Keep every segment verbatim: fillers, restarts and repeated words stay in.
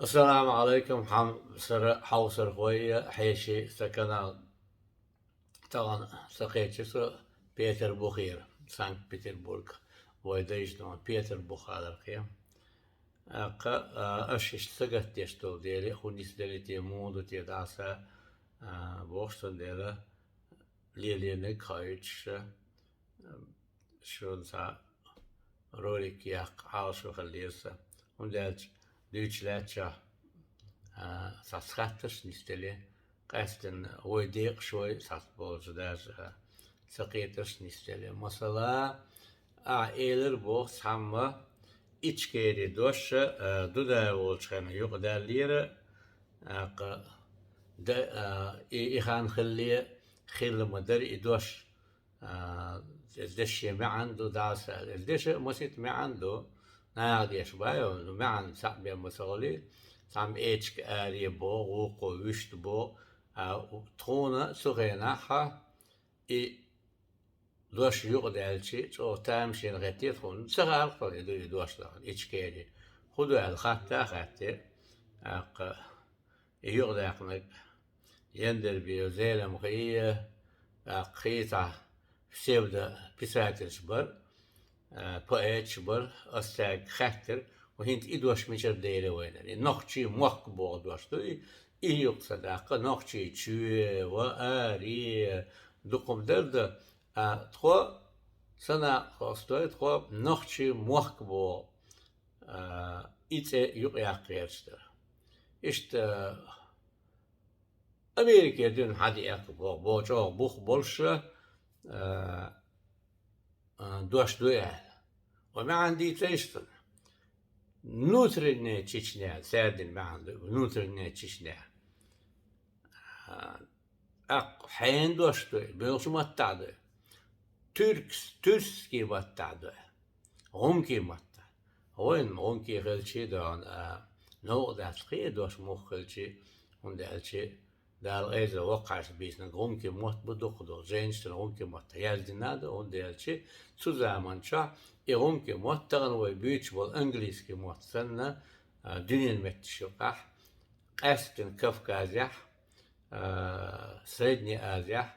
Ассаламу Ӏалайкум, хьамсара хьовсархой, хьеший са канал. Тахана ца кхечира со Петарбухера, Санкт-Петербург. Вай дайшна Петарбух алархе. Аккха, а, аша иштта сагатдеш долу дела, хӀун нисделла те, муха ду те дӀаса, а, бохуш цундела, лелийнарг хаийтуш, а, шуна цхьа ролик яккха Ӏалашо хиллера сан. ХӀунда аьлча дуьйцуш лаьттачохь, а, цхьацца хаттарш нисделла, къаьсттина вай декъашхой цхьацца болчу даже, а, ца кхетарш нисделла. Масала, ахьа элира боху цхьамма Ичкери дош, а, Дудаев волчу хенахь юкъадаьллера, а, кха, да, а, и, и хан хилле, хилла ма дара и дош. А, иза дешан маьӀна ду, дӀаса аьлла. Иза деша а масийтта маьӀна ду, наха деша бай, ну, маьӀна цхьаъ бен ма ца гӀолий, цхьамма эчиг аре боху, вукхо вуьшта боху, а, тхуна цу хенахь и дош юкъадаьлчи, чӀогӀа тамашийна хетте тхуна. Ца хаьара тхуна и ду и дош дахана, Ичкери. ХӀун ду аьлла хатта а хаттира, аккха, и юкъадаьккхинарг Яндарбиев Зелимхий, тӀаккха кхин цхьа псевдописательш бара, а, поэташ бара, ас цаьрга хаьттира, ва хӀинца и дош мичара дайра вайна? И нохчий мохк боху дош ду, и, и юкъа ца даккха, нохчий чоь, ва, аре, дукха хӀума дара ду, а, тхо, сан накъост дой, тхо нохчий мохк боху, а, и цӀе юкъаяккха гӀерташ дара. Иштта, Америкера дуьйна хьан де эккха боху, бо чӀогӀа бух болуш, а, а, дош ду аьлла. Ва маьӀна дийца иштта. Внутренняя Чечня, цаьрдина маьӀна ду, внутренняя Чечня. А, аккха хьенан дош ду, муьлхачу маттахь ду? Тюркс-, тюркский маттахь ду. ГӀумкий маттахь. Вайн гӀумкий хилчий а, а, новкъа дац кхин дош муха хилчий, хӀунда аьлча Дала Ӏазап воккхачу бийцинарг гӀумкий мотт бу дукха долу. Жайнашкара гӀумкий мотт яздина а ду, хӀунда аьлча цу заманчохь и гӀумкий мотт тахана вай буьйцуш болу английский мотт санна, а, дуьненан метташ юкъахь, къаьсттина Кавказехь, а, Средняя Азияхь,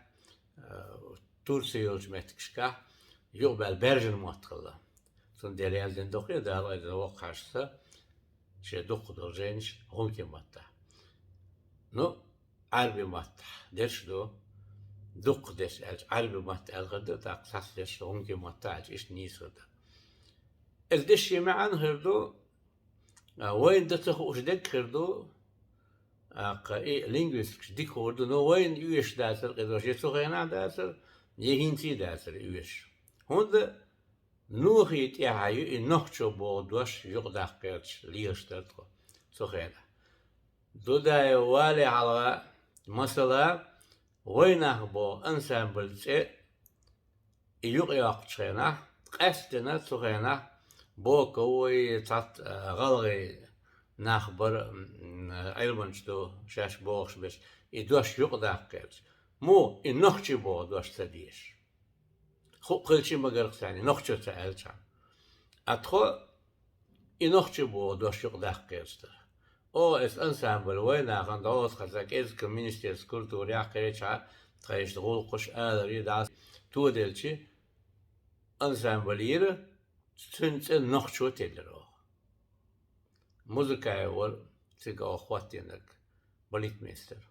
а, Турция йолчу меттигашкахь юкъабаьлла баьржина мотт хилла. Цундела яздина дукха, Дала Ӏазап воккхачу са, шен дукха долу жайнаш гӀумкий маттахь. Ну, Ӏаьрби маттахь дерш ду, дукха дерш аьлча, Ӏаьрби матта аьлла хир ду, тӀаккха цхьацца дерш гӀумкий маттахь аьлча, иштта нийса хир ду. Иза дешан маьӀна хир ду, а, вайна дан ца хууш дерг хир ду, а, кха и лингвистикаш дика хуур ду, но вайна оьшуш дацара кхидолуш, я цу хенахь дацара, я хӀинций дацара оьшуш. ХӀунда нохчий тӀехь ю и нохчо боху дош юкъадаккха гӀерташ лелаш дара тхо цу хенахь. Дудаев вале хьалха, масала, вайнах боху ансамбль цӀе и юкъайоккхучу хенахь, къаьсттина цу хенахь Боковой, цхьацца, а, гӀалгӀай нах бара, м, Ӏилманчаш ду шаьш бохуш берш, и дош юкъадаккха гӀерташ. Муха и нохчий боху дош ца дезаш? Хууш хилчий ма-гарра царна, нохчо ца аьлча. А тхо и нохчий боху дош юкъадаккха гӀерташ дара. О, эс ансамбль вайнахана дӀо аса хаза кӀезга Министерство культуры яхкхеча, тхайшна гӀуллакхаш аларе дӀа тоделчи, ансамбль йира, цуьнан цӀе нохчо теллира оха. Музыкаев вара цига оха хӀоттийнарг, балетмейстер.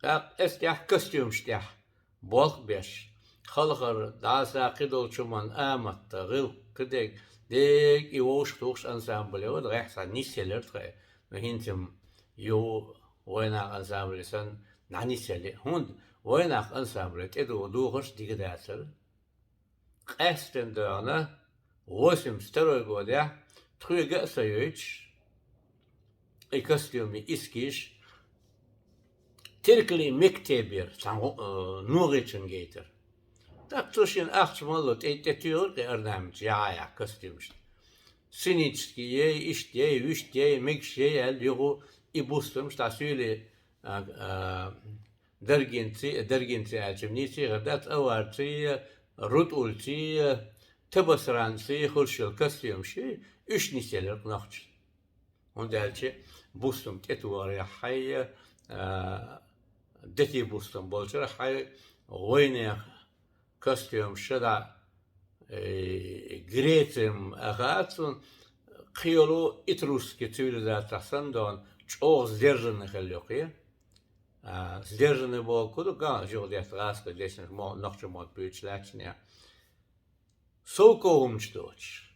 ТӀаккха эс тӀехь костюмаш тӀехь болх беш, халхар, дӀаса кхидолчу хӀуманна аматта, гӀиллакх, кхидерг, дерг и вовшах тухуш ансамбль вара, гӀехь цхьа нисъелира тхай. Ну, хӀинца-м ю вайнах ансамбль санна, дӀа нисъелли. ХӀунда вайнах ансамбль тӀе ду духарш дика дацара. Къаьсттина доьгӀна, восемьдесят второй годехь, тхоьга а ца йойтуш, и костюмаш, и эскизаш, Тиркли Мектебера, цхьана, э, ногӀийчун гайтира. ТӀаккха цо шена ахча мало тӀе, тӀе туьйхира кхин орнаменташ, яхьа-яхьа костюмаш. Сценический яй, иштта яй, вуьшта яй, мегаш яй аьлла, юха и бустамаш, тӀаккха суьйле, а, а, Даргинций, даргинций аьлча-м нийса хир дац, аварций, рутӀулций, табасранций хуьлуш йолу костюмаш, уьш нисъелира нохчашна. ХӀунда аьлча бустам тӀетохарехь хьай, а, дети бустам болчара хьай гӀойнех костюм шада, э, Грецим ахацун кхело этрусский цивилизацехь санна дон чӀогӀа сдержанный хилла йокхе. А, сдержанный боху ду, ган жугӀ детта гӀаска дешнаш мо-, нохча мод буьйцуш лаьцна. Совкохумчу доцуш.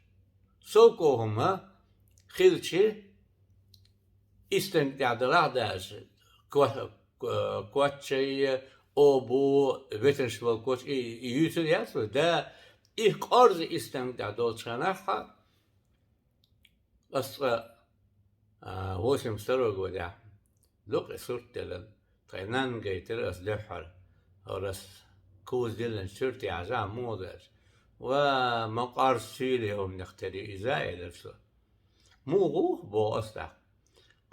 Совкохума хилчи истенга тӀехь далахь даже ко-, ко-, коччай, обу, ветанаш вал коч, и, и юьйцур яц вай? Да, и къорза истенга тӀехь долчу хенахь, ас цкъа, а, восемьдесят второй годехь дукха и сурт делан. Тхайн нанна гайтира ас дуьххьара. ХӀора ас куза диллинчу суьртехь жа муха дара. Ва, ма къорза суьйли хӀуманах тера ю иза, элира со. Муха ву, боху ас тӀаккха.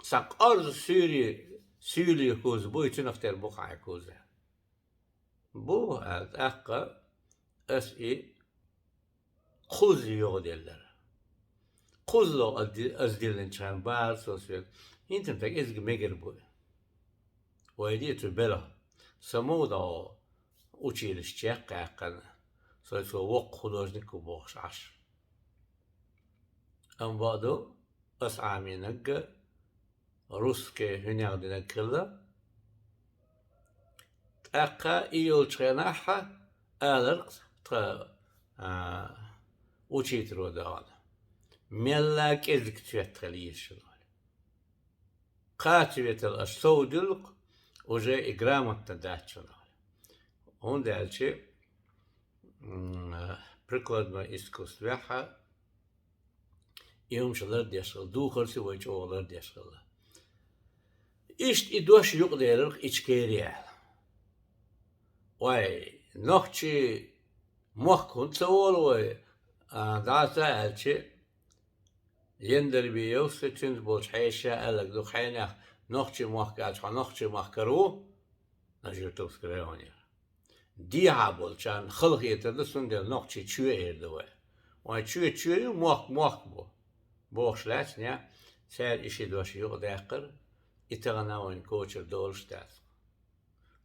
Сан къорза суьйли, суьйли куза бу, и цуьнах тера бу хьайн куза. Бу, аьлла, тӀаккха ас и кхузза юхаделлара. Кхузло ас ди-, ас диллинчхьана бахара со соьга: «ХӀинца таг изга мегар бу. Вай де цу белахь, сан мовдо училищечех кхаьккхина, со цо воккха художник ву бохуш Ӏаш». Амма бакъду, ас Ӏамийнарг русский хӀуьнех динарг хилла. ТӀаккха и йолчу хенахь аларх тха, а, учитело догӀна: «Мелла кӀезиг цвет хила йиш ю», — олу. Кхаа цветал аш совдуьллу, уже и грамотно дац шуна. ХӀунда аьлча, м, прикладной искусствехь и хӀумаш лардеш хилла, духарца вай чӀогӀа лардеш хилла. Иштта и дош юкъаделира Ичкери аьлла. Вай, нохчий мохк хӀунда ца волу вай, а, дӀа ца аьлча, Яндарбиевс цуьнца болчу хьешаша аьлларг ду: «Хьенех нохчий мохк аьлча, хьо нохчий махкара ву, Нажи-Ютубский районера. Дехьа болчарна хала хетар ду, цундела нохчий чоь эр ду вай. Вайн чоь чоь ю, мохк мохк бу», — бохуш лаьцна, цара и ши дош юкъадаьккхира, и тахана вайн кочара долуш дац.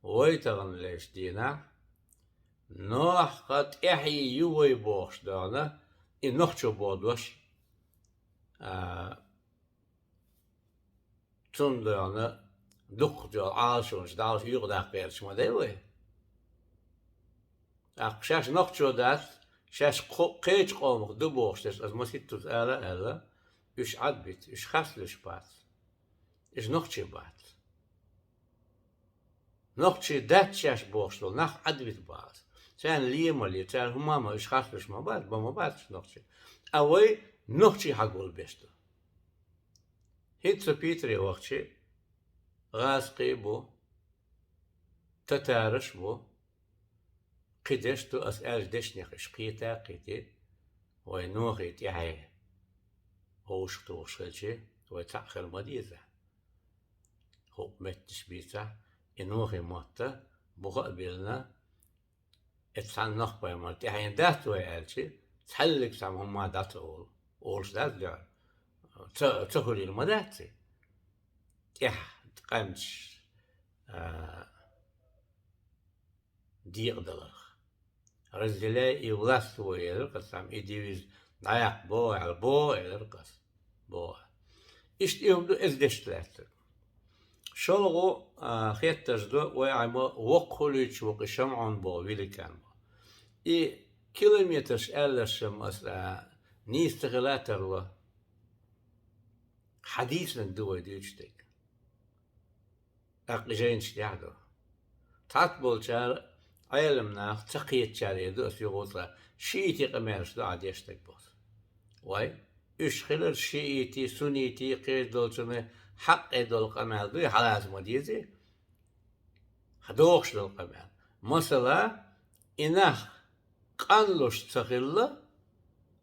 Вай тахана леш дийнахь, нохка тӀаьхье ю вай бохуш догӀна, и нохчо боху дош, а, цунна догӀна дукхах йолу Ӏалашонаш даллаш юкъадаккха гӀерташ ма дай вай. ТӀаккха шаьш нохчо дац, шаьш кхо-, кхечу къомах ду бохуш дерш, аса маситтаза ала а аьлла, уьш Ӏадбита, уьш хаслуьш бац. Уьш нохчий бац. Нохчий дац шаьш бохуш долу нах Ӏадвита бац. Царна ле ма ле, царна хӀума ма, уьш хаслуьш ма бац, бан ма бац уьш нохчий. Ткъа вай нохчий хьагулбеш ду. ХӀинца со Питере вахча, гӀазкхий бу, татараш бу, кхидерш ду, ас аьллачу дешнех уьш кхета а кхетий, вай нохий тӀаьхье вовшах тухуш хилча, вай цхьаъ хила ма деза. ХӀокху меттанаш бийцахь, и нохий мотта буха а биллина, эцу цхьана нохпаймар тӀаьхье дац вай аьлча, цхьаьллиг цхьа хӀумма дӀа ца олу, олуш дац дуьхьал. Ца, ца хуьлийла ма дац и. ТӀехь къаьмнаш, а, декъадаларх. «Разделяй и властвуй», — элира-кх аса, и девиз дӀаяккха боху аьлла, боху, элира-кх аса, боху. Иштта и хӀума ду эздеш лаьцнарг. ШолгӀа, а, хеттарш ду, вай Ӏама воккха хуьлуьйтуш ву-кх и ШамӀон боху великан боху. И километраш аьлларш-м аса, а, нийса ца хила а тарло. Хьадийцинарг ду вай дуьйцуш дерг. ТӀаккха и жайнаш тӀехь ду. Цхьацца болчара, Ӏеламнаха ца кхетачара эр ду аса юха цкъа, шиитийн къамелаш ду ахь дешнарг боху. Вай, уьш хилар шиитийн, суннитийн, кхечу долчунна хьакъ долу къамел дуй, хьалаца ма дезий, хьан дохуш долу къамел. Масала, и нах къанлуш ца хилла,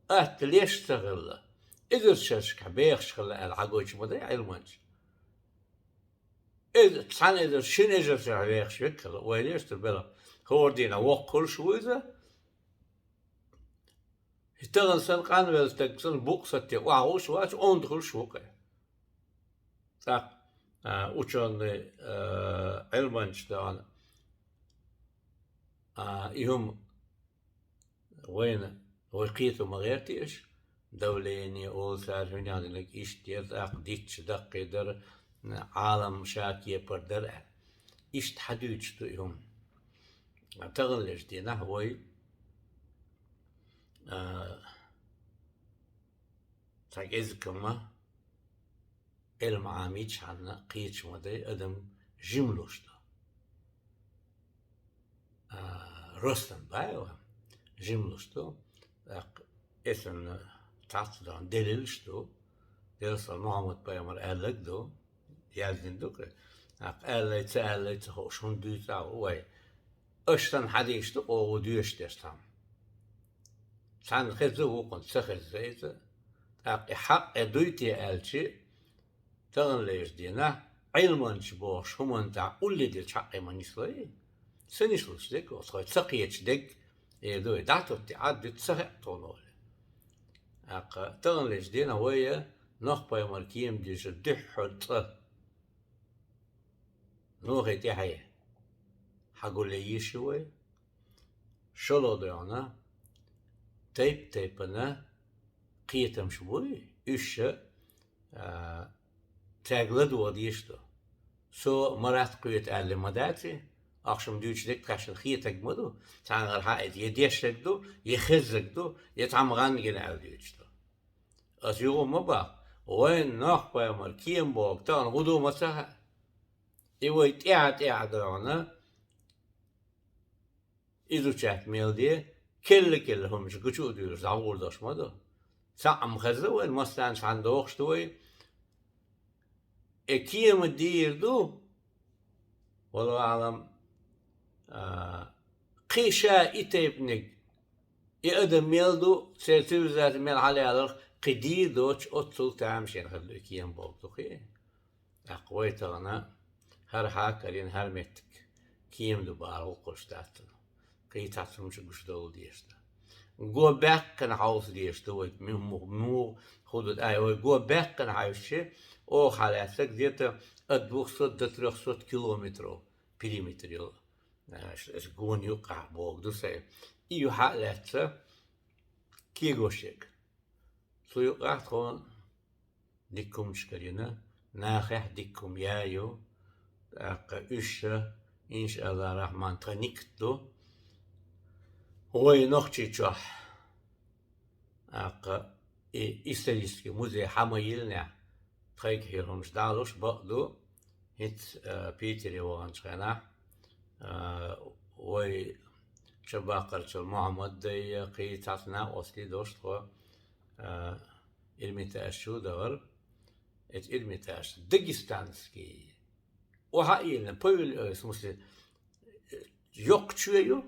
атта леш ца хилла, эзар шерашкахь бехаш хилла аьлла хьагойтуш ма дай Ӏилманча. Эзар, цхьана эзар, шина эзар шерахь вехаш верг хилла, вай леш ца белахь, хӀора дийнахь воккха хуьлуш ву иза. ХӀи тахана санна къанвелла стаг санна букъ сатте охьахуьлуш вац, онда хуьлуш ву-кх. тӀаккха, а, учёный, а, Ӏилманча догӀана, а, и хӀума вайна, вай кхето ма гӀертий уж, давление олу цара, хӀуьнех динарг иштта яра, тӀаккха дитташ даккхий дара, Ӏалам ша кепара дара аьлла. Иштта хьадуьйцуш ду и хӀума. Таханлерчу дийнахь вай, а, цхьа кӀезиг-м Ӏилма Ӏамийчхьана кхеташ ма дай, адам жима луш ду. А, ростан баьлла, жима луш ду. ТӀаккха эцна цхьацца догӀана делилаш ду. Деллахь, Мухьаммад-пайхамар аьлларг ду, яздина ду-кх. ТӀаккха аьллай, ца аьллай ца хууш, хӀунда дуьйцу ахь вай? Аша санна хьадийш ду, оха ву доьшуш дерш тхьамма. Цхьанна хеза, вукхунна ца хеза иза. ТӀаккха и хьакъ дуй те аьлча, таханлерчу дийнахь Ӏилманча бохуш хӀуманна тӀехь улле дилча хьакъе ма нислой. Ца нислуш дерг, оцу хой ца кхеташ дерг, э, дуй, дӀатоттий Ӏад дуьту ца хеа тхуна олий. ТӀаккха таханлерчу дийнахь вай Нохь-пайхамар кема дийшира дуьххьара цӀа. Нохе тӀаьхье хьагулъе йиш ю вай. ШолгӀа догӀана, тайп-тайпана кхетамаш буй, уьш, а, цаьрга ладогӀа дезаш ду. Со Марат кхета аьлла ма дац и, ахча-м дуьйцуш дерг тхаьшна хетарг ма ду, цхьанхьара хьан иза я дешнарг ду, я хеззарг ду, я цхьамма гӀанна гина аьлла дуьйцуш ду. Аса юха ма боху, вайн Нохь-пайхамар кема бохург тахана хӀун ду ма ца хаьа. И вай тӀаьхьа-тӀаьхьа догӀана изучать мел де, келла-келла хӀуманаш гучу а дуьйлуш дӀагӀур долуш ма ду. Цхьаъ-м хезна вайна, массарна цхьаьна дохуш ду вай. Э, кема дийр ду, валлахӀу аӀлам, а, кхин ша и тайпаниг, и адам мел ду, церан цивилизаци мел хьалаяларх кхин дийр доцуш, оццул тамашийна хир ду и кема бохург ду-кх и. ТӀаккха вай тахана хӀара хьакарийна, хӀара меттиг кема ду бахьара гӀуллакхаш дац. Кхин цхьацца хӀумнаш гуш довла дезаш ду. Го баьккхина хьовса дезаш ду вай, муха, муха хӀун ду, ай, вай го баьккхина хьаьвсича, оха хьалаьцнарг где-то от двухсот до трёхсот километров периметр йолу. Аш, аш гонна юккъехь бохург ду сайн. И юьхьа а лаьцна кегош ерг. Цу юккъехь тхуна дика хӀумнаш карийна, нахехь дика хӀума яйо, тӀаккха уьш, иншаАллахӀ-рахьман, тхан никат ду. Вай Нохчийчохь, тӀаккха и исторический музей хьан ма йиллинехь, тхайгахьара хӀумнаш дӀалуш бакъ ду. ХӀинца, а, Питере ваханчу хенахь, а, вай Чабаккхарчул Мухьаммад дай, кхин цхьацца накъостий долуш тхо, а, Эрмитаж чу а дахара. Эцу Эрмитаж дагестанский. Охьа а йиллина, павильон, э, в смысле, э, йоккха чоь ю,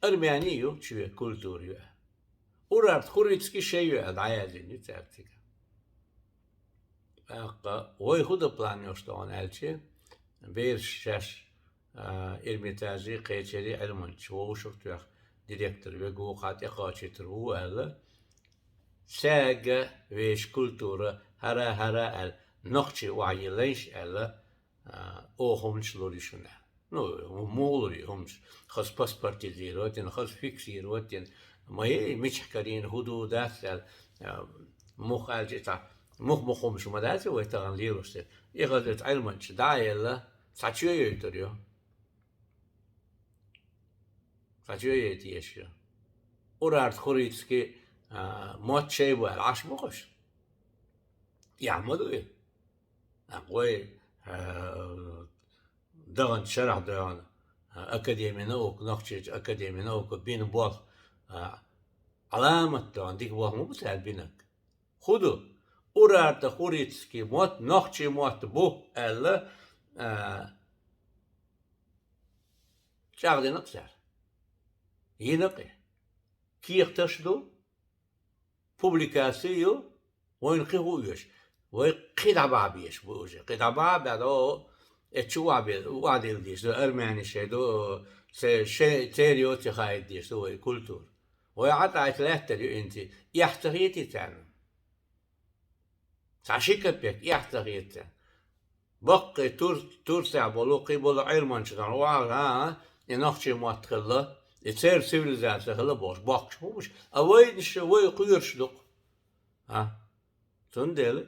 армяний ю чоь, культура ю. Урарт-Хурицкий шайн ю аьлла, дӀаяздина ю цаьрца цига. ТӀаккха вай хӀун дан план йолуш ду аьлча, бераш шаьш, а, Эрмитаже, кхечерий Ӏилманчаш вовшах тоьхна, директор верг ву, кхин тӀекхачийтар ву аьлла, цаьрга вешан культура хӀара-хӀара аьлла, нохчий охьайиллайша аьлла, а, оха хӀумнаш лур ю шуна. Ну, муха лур ю хӀумнаш? Хаза паспортизировать йина, хаза фиксировать йина. Ма ей, мичахь карийна, хӀун ду, дац аьлла, а, муха аьлча цхьа, муха-муха хӀумнаш ма дац вай тахана лелош дерг. И хаза эцу Ӏилманчаша дӀа а елла, цхьа чоь йойтур ю. Цхьа чоь яйта езаш ю. Урарт-Хурицкий, а, мотт шайн бу аьлла, Ӏаш бу-кх уьш? Эхь ма ду и. ТӀаккха вай, а, даханчу шарахь догӀана, а, Академи наук, Нохчийчу Академи наук бина болх, а, Ӏаламат догӀана дика болх ма бу цара бинарг. ХӀун ду? Урарта-Хурицкий мотт нохчийн мотт бу аьлла, а, чӀагӀдина-кх цара. Йина-кх и. Кехаташ ду, публикаций ю, вайна кхин хӀун оьшу? Вай кхин дӀабахьа безаш бу уже. Кхин дӀабахьа а баьлла, о, эцу чу охьабе-, охьадилла дезаш ду, армяний шайн ду, церан йоций хаийта дезаш ду вай культура. Вай Ӏа тӀе лаьттар ю хӀинца, эхь ца хетий царна? Цхьа ши капек эхь ца хета царна. Баккхий Тур-, Турцехь болу, кхин болу Ӏилманчаш дӀа, а, а, и нохчийн мотт хилла, и церан цивилизаци хилла бохуш, боккхуш бу уьш. А вайнаш, вай кхоьруш ду-кх. А? Цундела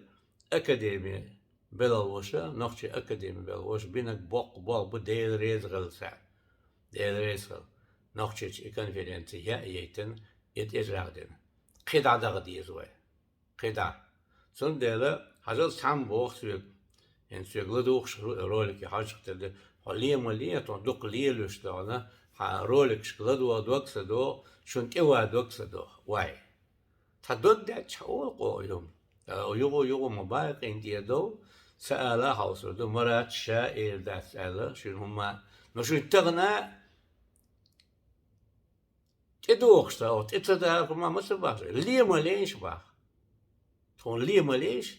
академи белхалоша, нохчийн академи белхалоша бинарг боккха болх бу, Дела реза хила царна. Дела реза хила. Нохчийчу и конференци яа яйтина, и тӀечӀагӀдина. КхидӀа даха деза вай. КхидӀа. Цундела, хьажал, цхьамма боху соьга, хӀинца соьга ладугӀуш ру-, ролик я хьожуш тера ду, хьо ле ма ле, тхуна дукха лелош догӀна, хьан роликашка ладогӀа дог ца догӀу, шуна тӀе ван дог ца догӀу. Вай. Цхьа дог даьчча хьо олу-кх ю. Юха, юха ма бакъ, къинтӀера дов, ца ала хьовсур ду, Марат ша эр дац аьлла, шуьна хӀумма, но шуьга тахана тӀедогӀуш ца, тӀе ца даха хӀума ма ца бахара, ле ма лейша баха. Тхуна ле ма лейша.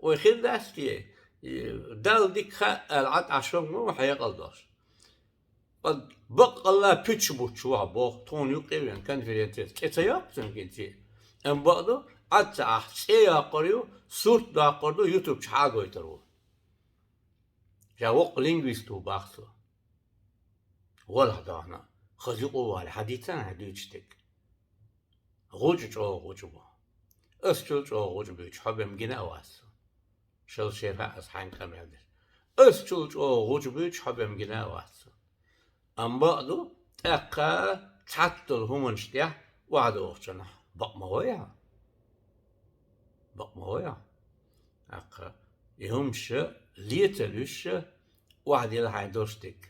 Вай хир дац те, Далла дика хаьа аьлла, Ӏад Ӏаш хӀума ма ву хьекъал долуш. Ткъа баккъалла пуьташ буттуш ву хьо боху, тхуна юккъе а вен конференцеца тӀе ца йоккху цуьнга хӀинца. Амма бакъду, Ӏад ца Ӏахь, цӀе йоккхур ю, сурт доккхур ду, ютуб чу хьагойтур ву. Ша воккха лингвист ву бах цо. Валахь дохна, хаза юкъа вале, хьан дийцан хьан дуьйцу стаг? ГӀучу чӀогӀа гӀучу бу. Ас чул чӀогӀа гӀучу буьйцу хьо бен гина а вац со. Шал шерхьа ас хьайн къамел деш. Ас чул чӀогӀа гӀучу буьйцу хьо бен гина а вац со. Амма бакъду, тӀаккха цхьацца долу хӀуманаш тӀехь охьадогӀучунах бакъ ма гӀой ахь. Бакъ ма гӀой ахь. ТӀаккха и хӀуманаш ле ца луьйш, охьадилла хьайн долуш дерг.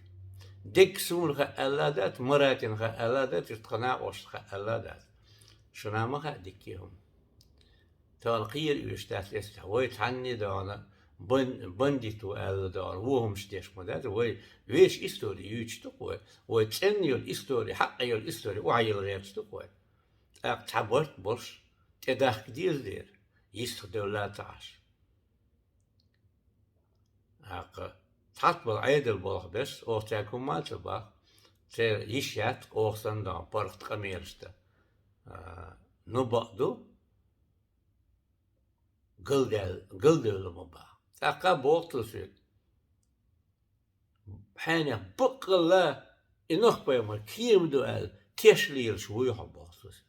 Дерг суна хаьа аьлла а дац, Маратина хаьа аьлла а дац, иштта тхан накъосташна хаьа аьлла а дац. Шуна ма хаьа дикке хӀума. Тахана кхера оьшуш дац эццахь, вай цхьанне а догӀна бан-, бандит ву аьлла догӀна, вон хӀуманаш деш ма дац, вай вешан истори юьйцуш ду-кх вай, вай цӀена йолу истори, хьакъ йолу истори охьайилла гӀерташ ду-кх вай. ТӀаккха цхьа барт болуш, тӀедахка деза дера, йистах девлла ца Ӏаш. ТӀаккха цхьацца болу Ӏедал болх беш, оха цаьрга хӀумма а ца бах, церан йиш яц оха санна догӀна паргӀат къамелашна. А, ну, бакъду, галдаьлла, галдевлла ма бах. ТӀаккха боху цо соьга: «Хьенех баккъалла и Нохч-пайхамар кема ду аьлла, теш лелаш вуй хьо», — боху цо соьга.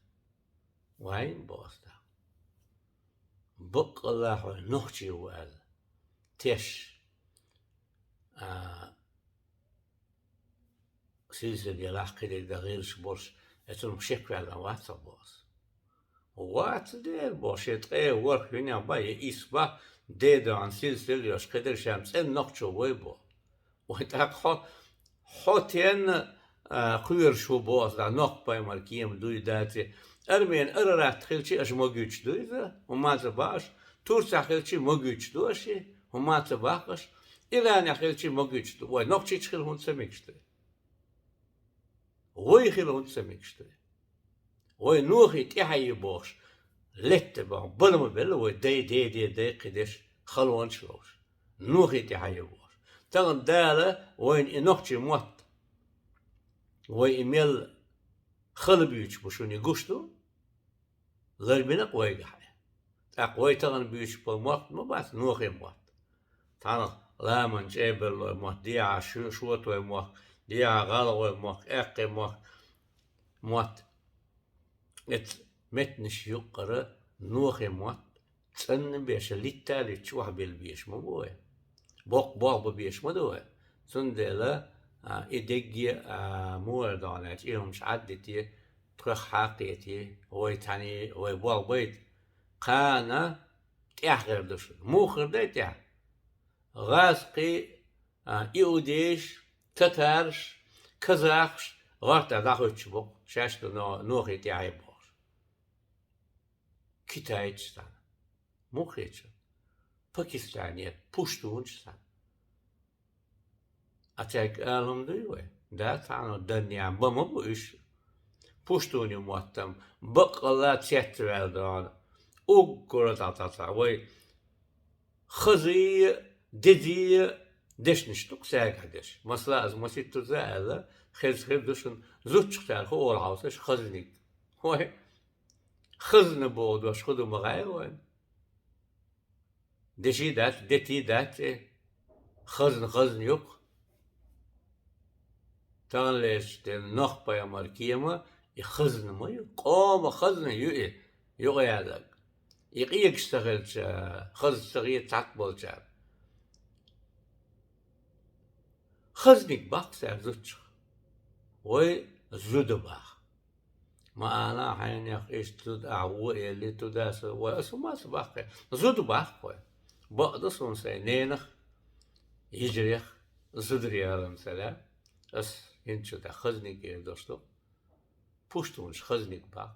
«Вайн, — боху стаг, — баккъалла хьо нохчи ву аьлла, теш, а, сийсаза ялахь кхидерг дан гӀирсаш болуш, эцунах шекваьлла вац хьо», — боху цо. «Вац дера, — боху, — шен ткъе ворхӀ хӀуьнех бан я исс бан, дедоьгӀна сийсаза йолуш кхидерг, ша-м цӀена нохчо вай», — боху. Вай тӀаккха хьо, хьо тенна, а, кхоьруш ву боху ас, Нохч-пайхамар кема дуй даций? Армена Арарат хилчи аша могуьйтуш ду иза, хӀумма а ца бах аш, Турцехь хилчи могуьйтуш ду аша, хӀумма а ца бах аш, Иранехь хилчи могуьйтуш ду. Вай нохчий хила хӀунда ца мегаш ду? Вай хила хӀунда ца мегаш ду? Вай нохий тӀаьхье ю бохуш, летта бан бала ма белла вай дай, дай, дай, дай кхидерш, халонаш ловш. Нохий тӀаьхье ю бохуш. Тахана Дала вайна и нохчий мотт, вай и мел хала буьйцуш бу шуна, и гуш ду? Ларбина-кх вайгахь и. ТӀаккха вай тахана буьйцуш болу мотт ма бац нохий мотт. Цхьана ламан чӀебарлой мотт, дехьа шу-, шотой мотт, дехьа гӀалгӀой мотт, аьккхий мотт, мотт. Эцу меттанаш юккъара нохий мотт цӀанна беш, литта а литташ, охьабилла беш ма бу вай. Боккха болх бан беш ма ду вай. Цундела, а, и дегге, а, муха догӀу аьлча, и хӀумаш Ӏаддите, тхох хьакхете, вай цхьаьний, вай болх байта. Кхана тӀаьхьа хир ду шуна. Муха хир дай тӀаьхьа? ГӀазкхий, а, иудейш, татараш, казахаш гӀортар дӀахӀуьттуш бу-кх, шаьш ду но-, нохий тӀаьхье бохуш. Китайцаш цхьаьна. Муха хета шуна? Пакистанера пуштунаш цхьаьна. А цаьрга ала хӀума дуй вай? Да, цхьана данне бан ма бу уьш. Пуштуни мотт-м баккъалла цецваьлла догӀу. Уггар а цхьа, цхьа, цхьа вай хазий, дезий дешнаш ду-кх цаьргахь деш. Масала, аса масийттаза аьлла, хеза хир ду шуна, зудчух цара хӀун олу хьовсуш, хазниг. Вай, хазна боху дош хӀун ду ма хаьа вайна? Деши дац, дети дац и. хазна, хазна ю-кх. Таханлерчу ден нохпаймар кема и хазна ма ю, къома хазна ю и, юкъаялаг. И къегаш ца хилча, хаза ца хета цхьацца болчара. Хазниг баккха цара зудчух. Вай зуда баха. Ма ала хьайнех иштта зуда ахь ву элли, туда са, вай аса ма аса баккха. Зуда баккха вай. Бакъду суна сайн ненах, йижарех, зударий ялам ца лаьа. Ас хӀинца чу тӀе хазниг эр долуш ду. Пуштунаш хазниг баккха.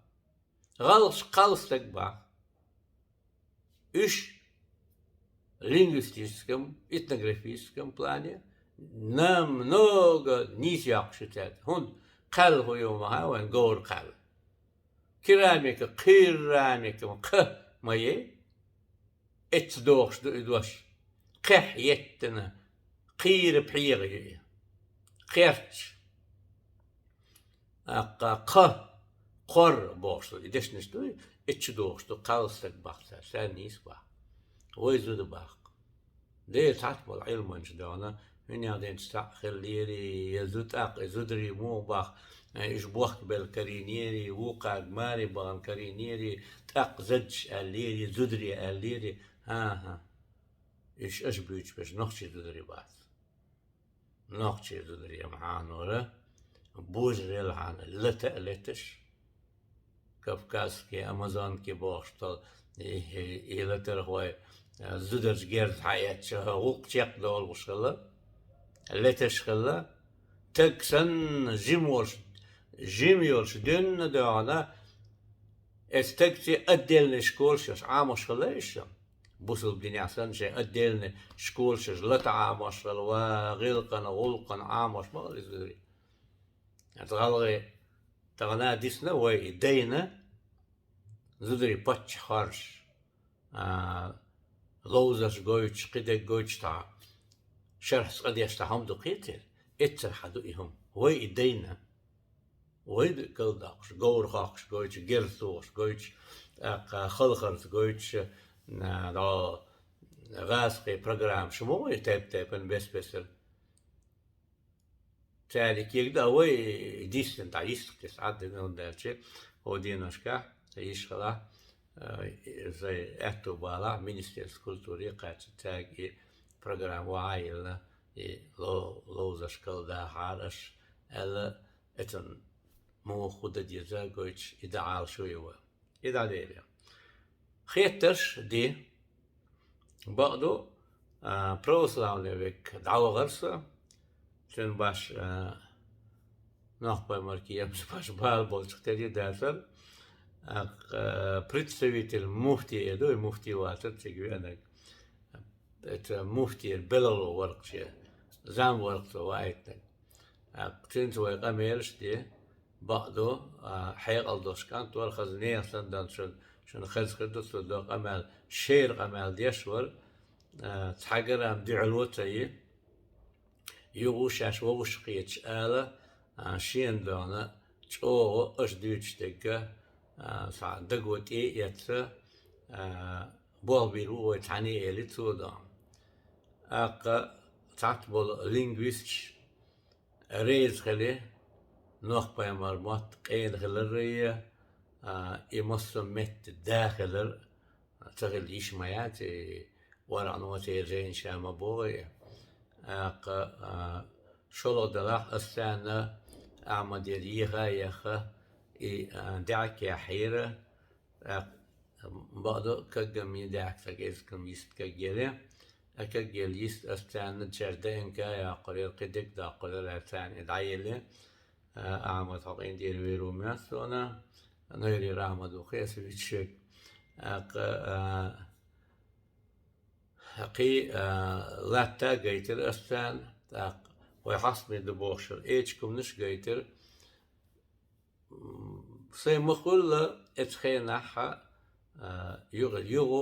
ГӀалгӀаш кхалстаг баккха. Уьш лингвистическом, этнографическом плане намного нийса йоккхуш ю цаьрца. ХӀунда кхаьлла хӀун ю ма хаьа вайн говр кхаьлла. Керамика, керамика, кха ма ей. Эцца дохуш ду и дош. Кхехь еттина, кхийра пхьегӀа ю и. Кхерч. Аккха кха, кхор бохуш ду. И дешнаш ду, эцца дохуш ду, кхалстаг баккха цара, ша нийса баккха. Вай зуда баккха. Дела цхьацца болу Ӏилманча догӀна, хӀуьнех динчу цхьаъ хиллера, я зу-, тӀаккха и зударий муха баккха, э, уьш бохкабелла карийнера, вукхарга маре бахана карийнера, тӀаккха задча аьллера, зударий аьллера. ХӀан-хӀа. Уьш аша буьйцуш берш нохчий зударий бац. Нохчий зударий ма хьанора, божарел хьана лата а леташ, Кавказский амазонки бохуш долу и, и, и латархой, а, зударчу герз хьаэцча, гӀуллакх чекхдолуш хилла, леташ хилла. Таг санна жима волуш, жима йолуш дуьнна доьгӀна, эцу тагций отдельный школаш йолуш Ӏамош хилла иштта. Бусалба динехь санна шайн отдельный школаш йолуш лата Ӏамош хилла, ва гӀиллакхана, гӀуллакхана Ӏамош ма хилла иза зударий. Аса гӀалгӀай тахана дисна вай и дайна, зударий паччахьаш, а, ловзарш гойтуш, кхидерг гойтуш тахьа, шархь цкъа деш тахьа хӀума ду кхетира, эццара хьан ду и хӀума. Вай и дайна, вай ду калдоккхуш, говр хоккхуш гойтуш, герз тухуш гойтуш, тӀаккха халхарца гойтуш, а, дӀо гӀазкхий программаш ма вай тайп-тайпана бес-бесара. Цаьрга кегда вай дийцина дӀа йистах тесна Ӏадда мел даьлча, хӀо деношкахь, ца йиш хилахь, э, сайн аьтту балахь, Министерство культуры кхаьчча, цаьрга и программа вахьа а йилла, и ло-, ловзарш калдахьара аша, аьлла, эцан муха хӀу дан деза гойтуш, и дӀаала шу ю вай. И дӀадели. Хеттарш ди. Бакъду, а, православный век дӀавахара со. Цуьнан баш, а, нохпаймарки емса баш бала болчух тери дацара. А, а, представитель муфти э ду, и муфти вацара цига веанарг. Эца муфтера белало варкхаче, зам варкхачо ваийтинарг. А, цуьнца вай къамелаш де, бакъду, а, хьекъал долуш кӀант вара, хаза нехан санна дан шун, шуна хеза хир ду, цо до къамел, шера къамел деш вара, а, цхьа грамм дуьхьало ца йи. Юха шаьш вовшах кхеташ ала, а, шена дона чӀогӀа аша дуьйцуш дерг, а, схьа даго тӀе а эцна, а, болх бийр ву вай цхьаьний эли цо дона. ТӀаккха цхьацца болу лингвисташ реза хили, нохпаймар мотт къена хилар а, и массо а метта да хилар, ца хилла йиш ма яц, и вархьано церан жайна ша ма богӀий. ТӀаккха, а, шолгӀа делахь, ас царна Ахьмадера еха а ехха, и, а, даьӀахк яхьийра. ТӀаккха, бакъду, каггамма даьӀахк ца кӀезигам йист кагъели. А кагъели йист ас царна чер ДНК йоккхур яра, кхин дерг доккхур яра, аьлла царна и дӀаелли. А, Ахьмад, хьо къинтӀера вер ву моьтту суна, Нойрера Ахьмад ву кхин ас виччиг. ТӀаккха, а, кхин, а, латта а гайтира ас царна, тӀаккха вай хьастаме ду бохуш йолу эчиг хӀуманаш а гайтира. М, сайн ма-хуьллу эцу хенахь, а, юха, юха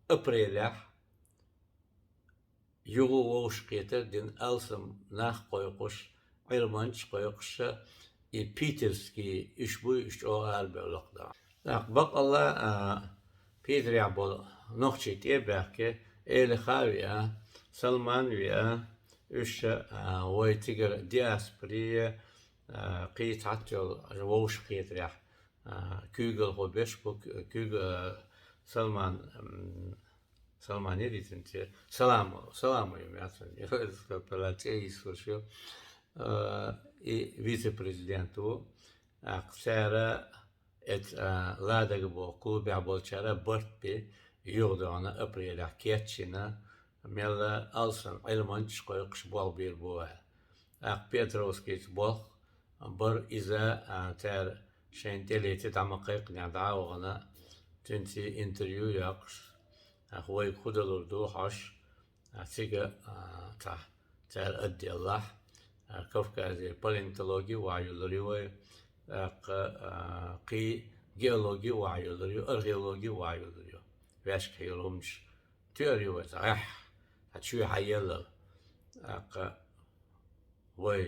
апрелехь, юха вовшахкхетар дина алсам нах кхойкхуш, Ӏилманчаш кхойкхуш, и питерский уьш буй, уьш чӀогӀа арабевлла кху дӀа. ТӀаккха баккъалла, а, Питерехь болу нохчий тӀе а баьхки, Элиха а веа, Салман а веа, Уьш, а, вай цигара диаспоре, а, кхийца хьатта йолу вовшахкхетарехь, а, куьйгалхо беш бу, куьйга-, а, Салман, м, Салман яра иза, Салам, Саламов ю, яцун, цӀе йисалуш ю. А, и вице-президент ву. ТӀаккха цара Эц-, а, Ладога боху клубехь болчара барт бен юхадахана апрелехь кечйина, мелла алсам Ӏилманчаш кхойкхуш болх бийр бу аьлла. ТӀаккха Петровскийца болх бара иза, а, цара шайна тӀелетта дӀа ма кхайкхинехь дӀа а вахана, цуьнца интервью а йоккхуш, тӀаккха вайга хӀун далур ду хьожуш, а, цига, а, цхьа цара отделлахь, а, Кавказе палеонтологи вахьа юллур ю вай, тӀаккха, а, кхин геологи вахьа юллур ю, археологи вахьа юллур ю. Вешка хьийла хӀуманаш туьар ю вай цхьа, ахь, цхьа чоь хьаеллал. ТӀаккха вай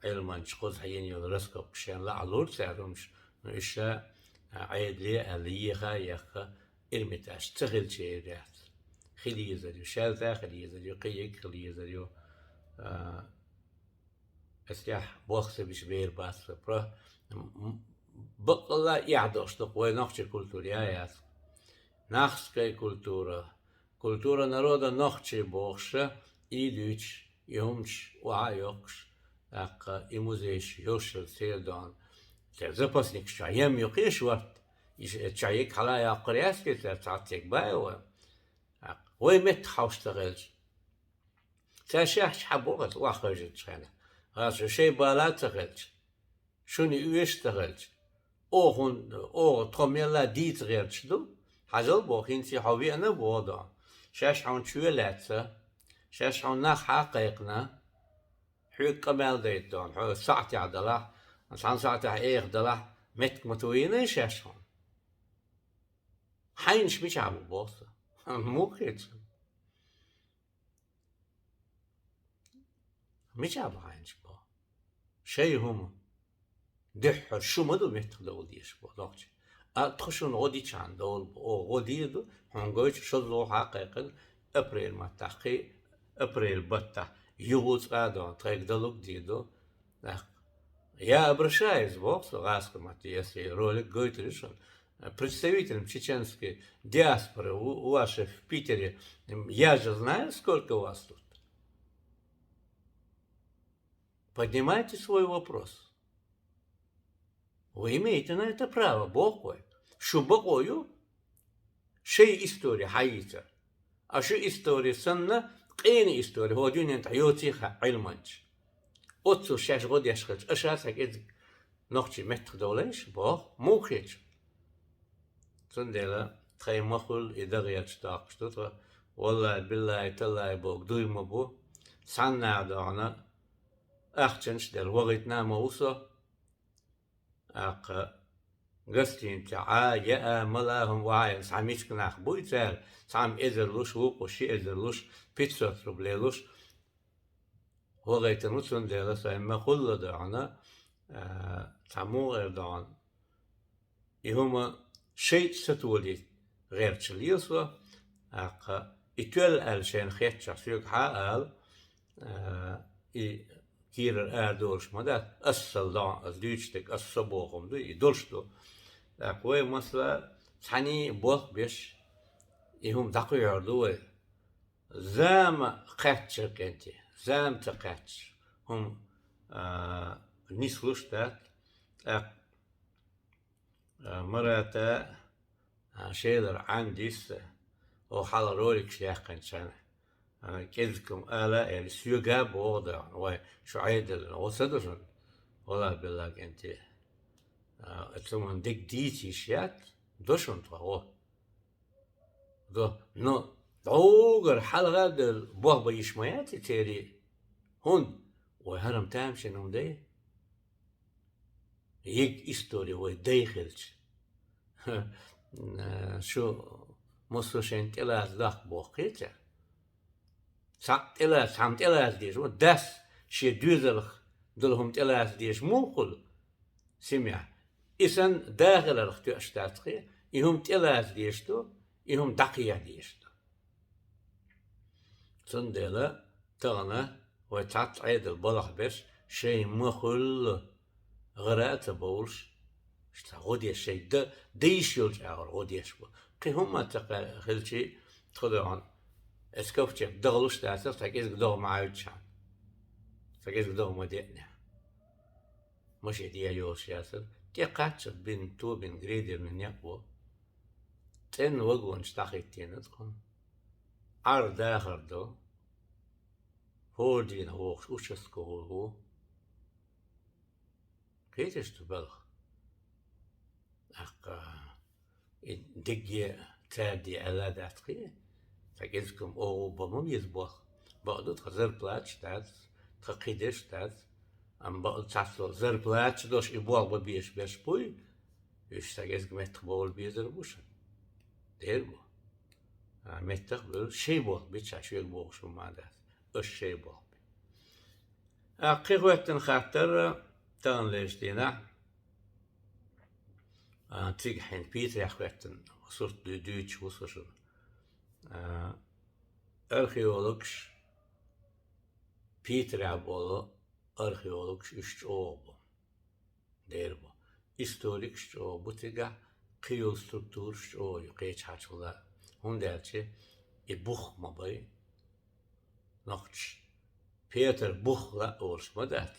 Ӏилманчаш кхузахь йина йолу раскопкаш шен лаахь лур цара хӀуманаш, ну, уьш ша, а, Ӏедале аьлла еха а ехха, Эрмитаж ца хилча яр яц. Хила езар ю, шаьлта а хила езар ю, кхин йиг хила езар ю. А, ас тӀехь болх ца беш бер бац сан про. М-, м-, баккъалла а эхь долуш ду-кх вай нохчийн культура, я яц. Нахская культура, культура народа нохчий бохуша, и дуьйцуш, и хӀуманаш охьа а йоккхуш, тӀаккха и музейш йолуш йолу церан догӀна. Церан запасникаш чохь ем ю кхин шорта. И ш-, чохь йиг хьала а йоккхур яц те цара, цхьацца йиг бан а ван. ТӀаккха вай меттах хьовш ца хилча, цара шаьш хьан боху аса охьахевшинчу хенахь? Аса шу шайн бала а ца хилча, шуна и оьшуш а ца хилча, оха хӀун, оха тхо мелла а дийца гӀерташ ду? Хьажал боху, хӀинца хьо веана а боху доху. Шаьш хьуна чоь лаьцна, шаьш хьуна нах хьа а кхайкхина, хьоьга къамел дайта доху, хьо сахьтехь далахь, цхьана сахьтехь эха далахь, меттиг ма тойина шаьш хьуна. Хьайнаш мичахь бу боху сан? Муха хета сан? Мичахь бу хьайнаш боху? Шайн хӀума. Дуьххьара шу ма ду меттах довла дезаш боху нохчий. А тхо шуна гӀо дичахьана довла бу. Оха гӀо дийр ду, хьуна гойту шозлагӀа хьа а кхайкхина, апрель маттахь кхин, апрель баттахь юха цкъа а доху, тхайга далург дийр ду. ТӀаккха я обращаюсь боху со гӀазкхийн матте, если ролик гойтур ю шуна. Представителям чеченской диаспоры у, у вас же в Питере, м, я же знаю, сколько вас тут. Поднимайте свой вопрос. Вы имеете на это право, боху вай. Шу бакъо ю шайн истори хьаийцар. А шу истори санна, къена истори, хӀо дуьнен тӀехь йоций хаьа Ӏилманча. Оццул шаьш гӀо деш хилча, аша а сан кӀезиг нохчий меттах довлайша, боху, муха хета шу? Цундела тхайн ма хуьллу и дагӀерчу доккхуш ду тхо. Валлай, биллай, таллай боху дуй ма бу. Цхьанна а догӀна, ахчанаш а делла, вахийтина а ма ву со. ТӀаккха гостиницехь Ӏа, яа, мала хӀума вахьа, цхьа миска нах буй цара, цхьамма эзар луш, вукхо ши эзар луш, пятьсот рублей луш. Вахийтинарг ву, цундела сайн ма хуьллу догӀна, а, цхьа муха эр догӀна. И хӀума шайтӀа сатолийта гӀерташ лела со, тӀаккха и тоьлла аьлла шайна хетчахь соьга хьа а ала, а, и кийрара арадолуш ма дац, ас сан догӀна, ас дуьйцуш дерг ас со боху хӀума ду, и долуш ду. ТӀаккха вай масала цхьаьний болх беш, и хӀума дӀакхоьхьур ду вай. Зама кхаьчча кӀентий, зама ца кхаьчча, хӀума, а, нислуш дац. ТӀаккха, а, Марата, а, Шелара Ӏандисса, оха хьалха роликаш яьккхинчарна, а, кӀезиг-м ала а аьлла, соьга а боху дагӀна, вай, шу Ӏедална, оха ца ду шуна, валлахӀи-биллахӀи, кӀентий. А, оцу хӀуманна дерг дийца йиш яц, до шуна тхо, гӀо. До, но дӀогара хьалха а девлла болх бан йиш ма яц и церий. ХӀунда? Вай хӀара-м тамашийна хӀума дай. Йиг истори вай дай хилча. Шу массо а шайна тӀелаца даккха боху кхеча. Цхьаъ тӀелаца, цхьамма тӀелаца дезаш, вон дас шен доьзалх долу хӀума тӀелаца дезаш муха хуьлу семья? И санна да хиларх тоьаш дац кхин, и хӀума тӀелаца дезаш ду, и хӀума дӀакхехьа дезаш ду. Цундела Тахана вай цхьацца Ӏедал балхахь берш, шайн ма хуьллу гӀара а ца бовлуш, ша гӀо деш, шайн д-, дайша йолчу агӀор гӀо деш бу. Кхин хӀумма а ца кха-, хилчий, тхо догӀун, эс ковчег догӀлуш дацара, сан кӀезиг догӀа ма Ӏаьвдачхьана. Сан кӀезиг догӀа ма деънехь. Машен дехьа йолуш яцара. ТӀекхаччалц бина, тобина грейдерна некъ бу. ЦӀенна вагонаш дӀахӀиттийна тхуна. Ӏар дахар ду. ХӀора дийнахь вохуш участковый ву. Кхеташ ду балха? ТӀаккха и дегге цаьрде аьлла дац кхин. Сан кӀезиг-м оха бан ма веза болх. Бакъду, тхан зарплаташ дац, тхан кхидерш дац. Амма бакъду, цхьацца зарплаташ долуш и болх бан безаш берш буй, уьш сан кӀезиг меттах бовла безар бу шуна. Дера бу. А, меттах а буьллу, шайн болх бича шуьга бохуш хӀума ма дац. Аша шайн болх бе. А, кхин хӀоьттина хаттар таханлерчу дийнахь, а, цига хьайна Питарехь хӀоьттина сурт дуьйцуш ву со шуна. А, археологаш, Питарехь болу археологаш уьш чӀогӀа бу. Дера бу. Историкаш чӀогӀа бу цигахь, кхин йолу структураш чӀогӀа ю кхечахьачул а. ХӀунда аьлча и бух ма бай нохчаша. Петр Бух лаьа олуш ма дац.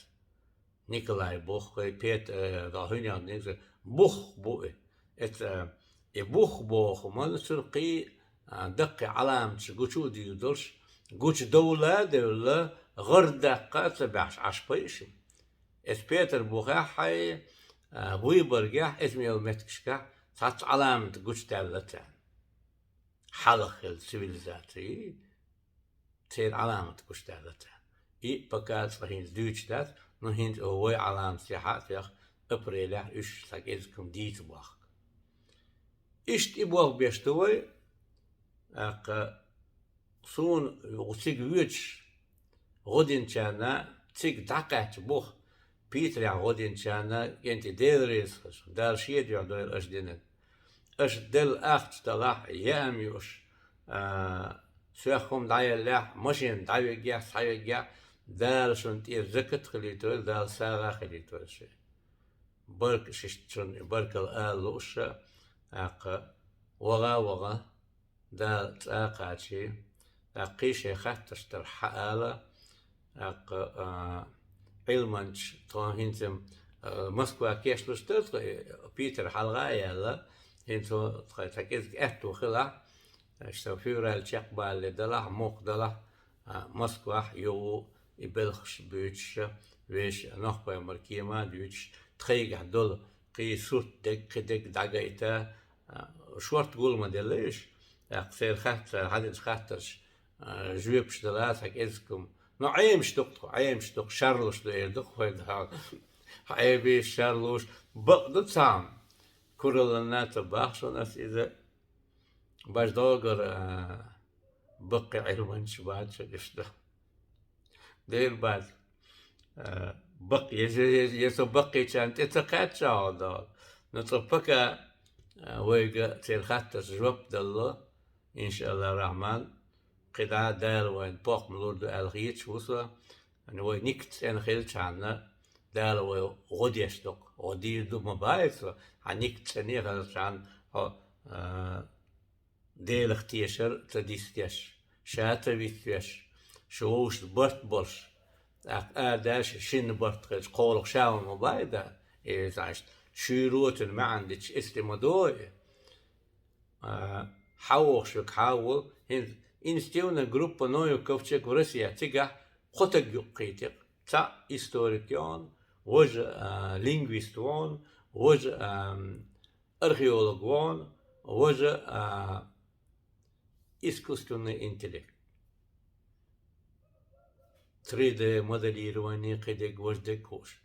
Николай Бух, Пет-, э, да, хӀуьнех динза Бух бу и. Эца, э, и Бух боху хӀума цуьнан кхин, а, даккхий Ӏаламаташ гучу а дуьйр долуш, гучу довла а девлла, гӀар даккха а ца баьхьаш Ӏаш пайши. Эс Петр Бухехь хьай, а, Выборгехь, эзмел меттигашкахь цхьацца Ӏаламат гучудаьлла царна. Хьалха хилла цивилизаций, церан Ӏаламат гучудаьлла царна. И пока цкъа хӀинца дуьйцуш дац, но хӀинца вай Ӏаламат сехьа а тоьхна, апрелехь уьш сан кӀезиг-м дийца бохку. Иштта и болх беш ду вай, тӀаккха суна цига воьдуш гӀо динчарна, цига дӀакхаьчча бух, Питарехь гӀо динчарна, кӀентий, Дела реза хуьлда, Дала шен дуьхьа дойла аша динарг. Аша делла ахча далахь, яа-м ю аша, а, соьх хӀума дӀаеллехь, машен дӀавигехь, схьавигехь, Дала шуна тӀера закат а хилийтойла, Дала сагӀа а хилийтойла шен. Баркалла шишта шуна, баркалла ала лууш, тӀаккха ваха а ваха, Дала цӀа а кхачий, тӀаккха кхин шайн хаттарш дара хьаала, тӀаккха, а, Ӏилманчаш, тхо хӀинца-м, а, Москва кечлуш дара тхо, Питер хьалха а яьлла, хӀинца тхо сан кӀезиг аьтту хилахь, иштта февраль чекхбалале далахь, мохк далахь, а, Москвахь юху и белхаш буьйцуш, вешан Нохпаймар кема а дуьйцуш, тхайгахь долу кхин сурт дерг, кхин дерг дӀагайта, а, шорта гул ма делла уьш. ТӀаккха церан хатта-, хьадинчу хаттарш, а, жоьпаш дала сан кӀезиг-м. Ну, Ӏемаш ду-кх тхо, Ӏемаш ду-кх, шарлуш ду эр ду-кх вай дагахь. Ӏемаш, шарлуш, бакъ ду цхьамма. Кураллина ца боху шуна ас иза. Бажа догара, а, баккхий Ӏилманчаш бац шуьга иштта. Дера бац. А, баккхий, я, я, я со баккхийчарна тӀе ца кхаьчча хьо догӀу. Но цкъа пока, а, вайга церан хаттарш жоп далло, иншааллахь рахьман, кхидӀа Дала вайна похӀма лур ду аьлла хеташ ву со. Вай никта цӀена хилчхьана, Дала вай гӀо деш ду-кх, гӀо дийр ду ма бац, хьан никта цӀене хилчхьана, хьо, а, Делах тешар ца дистеш, ша ца вистеш, шу вовшашца барт болуш, тӀаккха арадаш шинна барт хилча, кхоалгӀа ша ван ма бай дан, и, значит, шуьйра цуьнан маьӀна дича эсте ма догӀу и. А, хьан вохуш верг хьан ву, хӀинца инициативная группа «Ноев ковчег» в России, цигахь кхо стаг юккъе кхийтира. Цхьаъ историк ю хьуна, важа, а, лингвист ву хьуна, важа, а, археолог ву хьуна, важа, а, искусственный интеллект. Три дэ моделирование, кхидерг, важдерг хууш.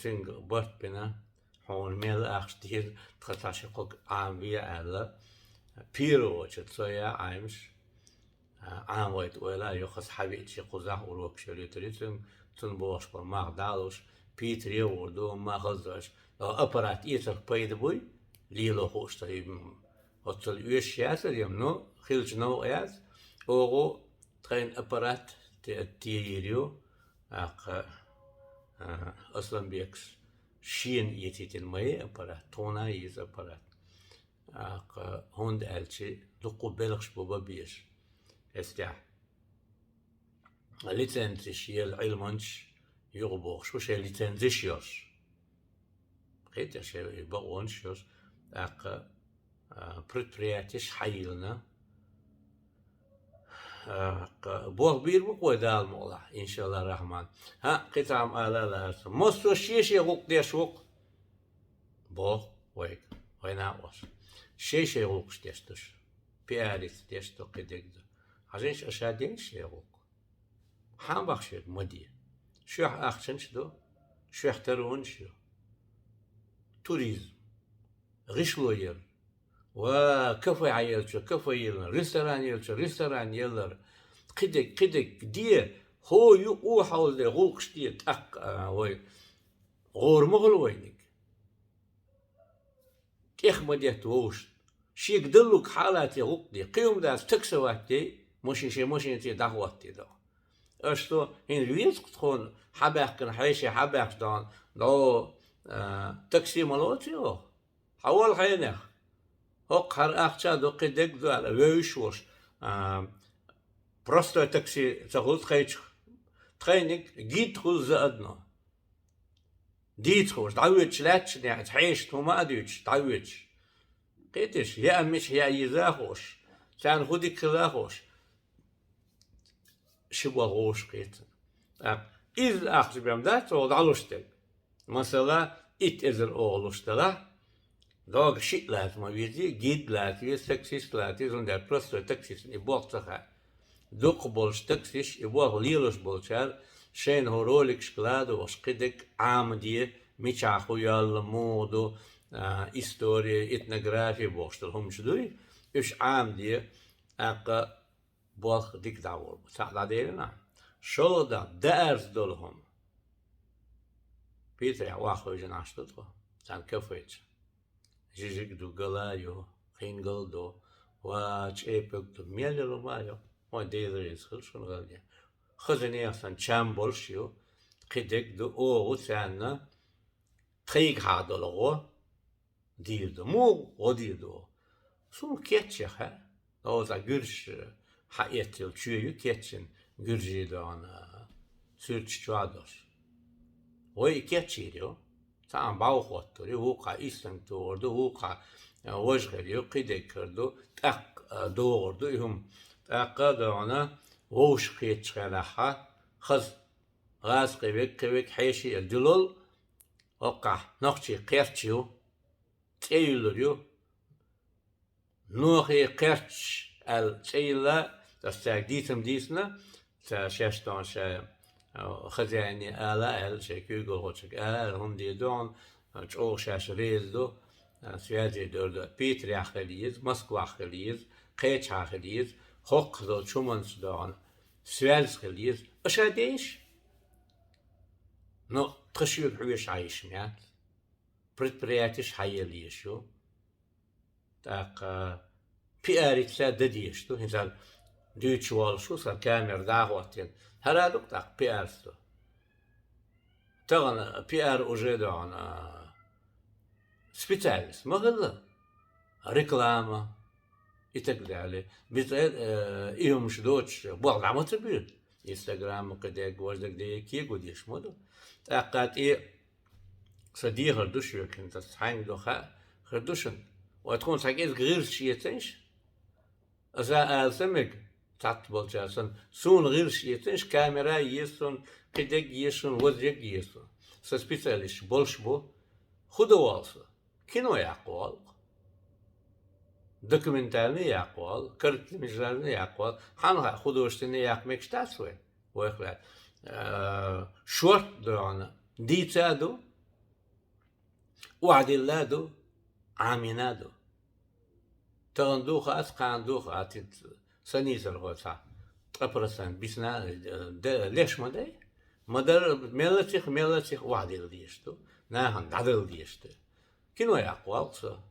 Цуьнга барт бина, хьуна мел ахча дийр, тхан цхьа ши кхуг Ӏамаве аьлла, первый очередь со я Ӏамаш, а, Ӏамавайта ойла а йо, хаза хьан веача кхузахь урокаш йолуьйтур ю цуьнга, цунна бохуш болу мах дӀа а луш, Питере а гӀур ду, ма хаза дойш, аппарат эцарх пайда буй, лело хууш ца ю. Оццул оьшуш яцара ю, ну, хилча новкъа яц. Оха тхайн аппарат те-, тейир ю, тӀаккха, а, Асланбекас шена эцийтина ма яй аппарат, тхона а еза аппарат. ТӀаккха хӀунда аьлча дуккха белхаш бу бан безаш. Эцтехь лицензеш ела Ӏилманчаш юхабохуш бу шайн лицензеш йолуш. Кхеташ и бакъонаш йолуш, тӀаккха, а, предприятеш хьайиллина. ТӀаккха болх бийр бу-кх вай Дала мукъалахь, иншалла рахьман. ХӀаъ, кхин цхьа хӀума ала а лаьара сан. Массо а шен-шен гӀуллакх деш ву-кх. Боху вайга, вай накъосташа. Шен-шен гӀуллакхаш деш ду шу. Пиарица деш ду, кхидерг ду. Хьажийша, аша деш шен гӀуллакх. Хьан бахьа шуьга ма де. Шуьхь ахчанаш ду, шуьхь таронаш ю. Туризм, гӀишло яр, ва кафе хьаелча кафе ялар, ресторан елча ресторан ялар, кхидерг, кхидерг де, хӀо юкъа хьовзаде гӀуллакхаш де, тӀаккха, а, вай гӀора ма хуьлу вайниг. ТӀех ма детта вовшашна. Шега даллалц хьалаце гӀуллакх де. Кхин хӀума дац, таксовать де, машин, шен машинаца дӀахӀотте дӀо. Аша со хӀинца веза-кх тхуна хьабаьхкина, хьеший хьабаьхча дӀо, дӀо, а, такси ма лоций оха. Хьавола хьенех. ХӀокху хӀара ахча а ду, кхидерг а ду аьлла, вевзаш волуш, а, простой такси ца хуьлу тхайчух. Тхайниг гид хуьлу заодно. Дийца хууш, дӀавоьдуш лаьтташ неӀарца, хьешашна хӀума а дуьйцуш, дӀавоьдуш. Кхеташ, яа мичахь яа йиза а хууш, царна хӀун дика хила а хууш, ши болх вовшах кхетта. ТӀаккха изза ахча бен дац оха дӀалуш дерг. Масала, итт эзар оха луш делахь, дӀога шиъ лаца ма везий, гид лаца веза, таксист лаца веза, хӀунда аьлча простой таксистна и болх ца хаьа. Дукхахболчу таксисташа и болх лелош болчара шайна хӀу роликашка ладугӀуш, кхидерг Ӏамаде, мичахь хӀу йоллу, муха ду, а, история, этнография бохуш долу хӀуманаш дуй, уьш Ӏамаде, тӀаккха болх дика дӀагӀур бу. Цхьаъ дӀаделира. ШолгӀа дакъа, даарца долу хӀума. Питарехь охьахевшина Ӏаш ду тхо, царна кафе чу. Жижиг ду, гала ю, хингал ду, ва чӀепиг ду, мел йолу ма ю. Вайн Дела реза хила шуна гӀалгӀай. Хаза нехан санна чам болуш ю, кхидерг ду, оха царна тхайгахьа долу гӀо дийр ду. Муха гӀо дийр ду? Суна кечъяхьа, оха цхьа гуьржаш хьаэцна йолу чоь ю кечйина, гуьржийн догӀана суьрташ чохь долуш. Вай и кечйийр ю. Цхьаъ бӀов хӀоттур ю, вукхахь исланг тухур ду, вукхахь, а, важа хир ю, кхидерг хир ду, тӀаккха, а, догӀур ду и хӀума. ТӀаккха а догӀана вовшах кхеташ хенахьа, хаза гӀазкхи вег, кхин вег хьеший а дуьллал, хӀокхахь нохчий кхерч ю, цӀе юьллур ю. Нохий кхерч аьлла цӀе йилла, аса цаьрга дийцам дийцина, ца шаьш тхуна ша, а, хозяине ала аьлла, шайн куьйгалхочуьнга ала аьлла, хӀума дийр ду хьуна, чӀогӀа шаьш реза ду, а, связи дер ду. Питарехь хила еза, Москвахь хила еза, кхечахьа хила еза, хӀокхуза долчу хӀуманца догӀана связь хила еза. Аша деш? Ну, тхан шуьга хьоьжуш Ӏан йиш ма яц. Предприятеш хьаелла езаш ю. ТӀаккха пиарица дан дезаш ду. ХӀинца дуьйцуш воллуш ву, сан камера дӀа а хӀоттийна. ХӀара а ду-кх тӀаккха пиарца ду. Тахана пиар уже догӀана специалист ма хилла. Реклама и так далее. Бицкъе, э, и хӀумаш доцуш болх дӀа ма ца буьйцу. Инстаграма кхидерг, важа дерг де кего дезаш ма ду. ТӀаккха тӀе сан дехар ду шуьга, хӀинца ас хьаьнга ду хаьа, хир ду шуна. Вай тхуна цхьа кӀезиг гӀирсаш эцийша? Аса ала ца мега, цхьацца болчара санна, суна гӀирсаш эцийша, камера а еза суна, кхидерг а еза суна, важа ерг а еза суна. Сан специалисташ болуш бу, хӀун дан воллу со? Кино яккха воллу-кх. Документальный яккха воллу, короткометражный яккха воллу. Хьан хаьа, художественный яккха мегаш дац вайн, вайх лаьцна. Э, шорт а догӀана дийца а ду, охьадилла а ду, Ӏамийна а ду. Тахана ду хац, кхана ду хац, хӀинца сан нийсархой цхьа ткъа процент бисна, э, де-, леш ма дай. Ма дара, меллацих, меллацих охьадилла дезаш ду, нахана дӀадала дезаш ду. Кино яккха воллу-кх со.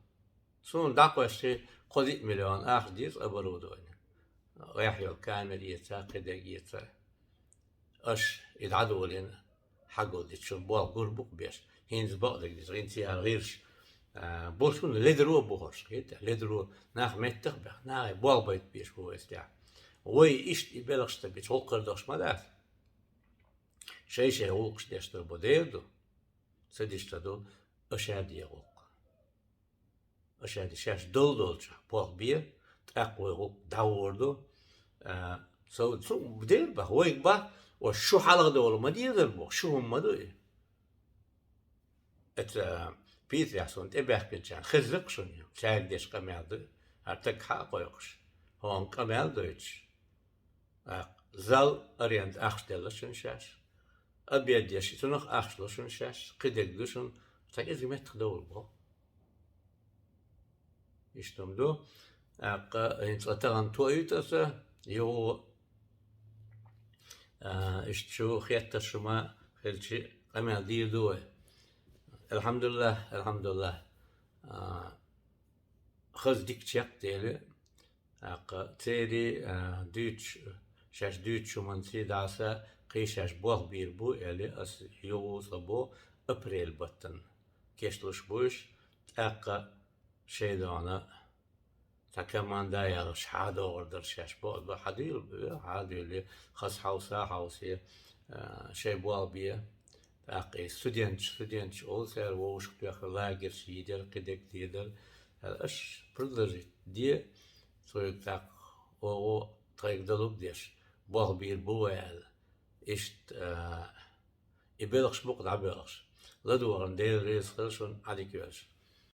Суна дӀакхоьссий кхо-диъ миллион ахча деза оборудование. Эхь йолу камера эца, кхидерг эца. Аша и дӀадолийна хьагулдича, шун болх гур бу-кх беш. ХӀинца бакъдерг деза, хӀинца яра гӀирш. А, бо шуна ледаро бухарш, хетта, ледаро нах меттах бех, нахе болх байта беш бу вай стяг. Вай иштта и белхаш ца бича, гӀуллакх дохуш ма дац. Шай-шай гӀуллакхаш деш дар бо дер ду. Ца диштар ду, аша де гӀуллакх. Аша де шаьш дол долча болх бе, тӀаккха вай гӀуллакх дӀагӀор ду. А, со, цу дер бах, вайга бах, ва шу хьалха довла ма дезар бох, шу хӀума ма ду и. Эца Питрехь суна тӀебаьхкинчарна хеза-кх шуна, цаьрга деш къамел ду, хӀара таг хьа а кхойкхуш, хӀума къамел дойтуш. ТӀаккха зал аренда ахча делла шуна шаьш. Обед еш, цунах ахча лу шуна шаьш, кхидерг ду шуна, ца кӀезига меттах довла бо. Иштта хӀума ду. ТӀаккха хӀинца цкъа тахана тоуьйту аса, юха, а, иштта шу хеттарш шу ма хилча къамел дийр ду вай. Алхьамдулиллах, алхьамдулиллах. А, хаза дика чекхдели, тӀаккха церий, а, дуьйцуш, шаьш дуьйцучу хӀуманций дӀаса кхий шаьш болх бийр бу, аьлла, ас юха цкъа бу апрель баттана кечлуш бу уьш, тӀаккха шайн догӀана цхьа команда яхаш хьадогӀур дара шаьш боху, хьадуьйла, хьадуьйла, хаза хьовса, хьовсе, а, шайн болх бе. ТӀаккха и студенташ, студенташ олу цара вовшах тоьхна лагерьш йийр яра, кхидерг дийр дара. Аша продолжить де, цуьнга тӀаккха оха тхайга далург деш, болх бийр бу вай аьлла. Иштта, а, и белхаш бу-кх дӀабоьлхуш. ЛадогӀарна Дела реза хила шуна, Ӏадика йойла шун.